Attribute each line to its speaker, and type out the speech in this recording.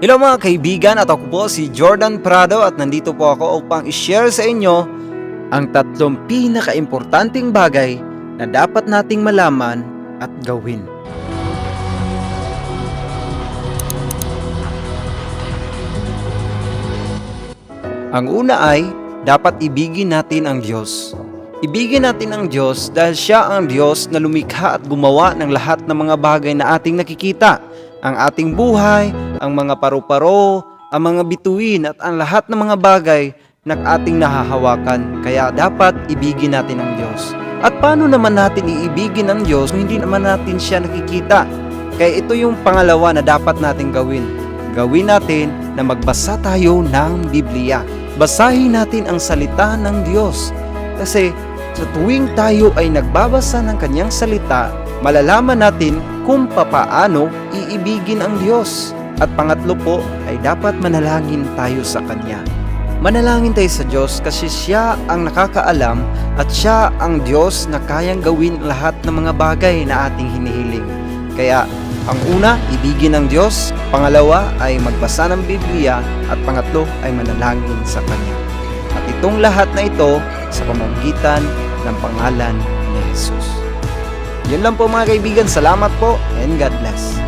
Speaker 1: Hello, mga kaibigan, at ako po si Jordan Prado at nandito po ako upang i-share sa inyo ang tatlong pinakaimportanteng bagay na dapat nating malaman at gawin. Ang una ay dapat ibigin natin ang Diyos. Ibigin natin ang Diyos dahil siya ang Diyos na lumikha at gumawa ng lahat ng mga bagay na ating nakikita. Ang ating buhay, ang mga paru-paro, ang mga bituin at ang lahat ng mga bagay na ating nahahawakan. Kaya dapat ibigin natin ang Diyos. At paano naman natin iibigin ang Diyos kung hindi naman natin siya nakikita? Kaya ito yung pangalawa na dapat natin gawin. Gawin natin na magbasa tayo ng Biblia. Basahin natin ang salita ng Diyos. Kasi sa tuwing tayo ay nagbabasa ng kanyang salita, malalaman natin kung papaano iibigin ang Diyos. At pangatlo po ay dapat manalangin tayo sa Kanya. Manalangin tayo sa Diyos kasi Siya ang nakakaalam at Siya ang Diyos na kayang gawin lahat ng mga bagay na ating hinihiling. Kaya ang una, ibigin ang Diyos. Pangalawa ay magbasa ng Biblia at pangatlo ay manalangin sa Kanya. At itong lahat na ito sa pamamagitan ng pangalan ni Jesus. Yun lang po, mga kaibigan. Salamat po and God bless.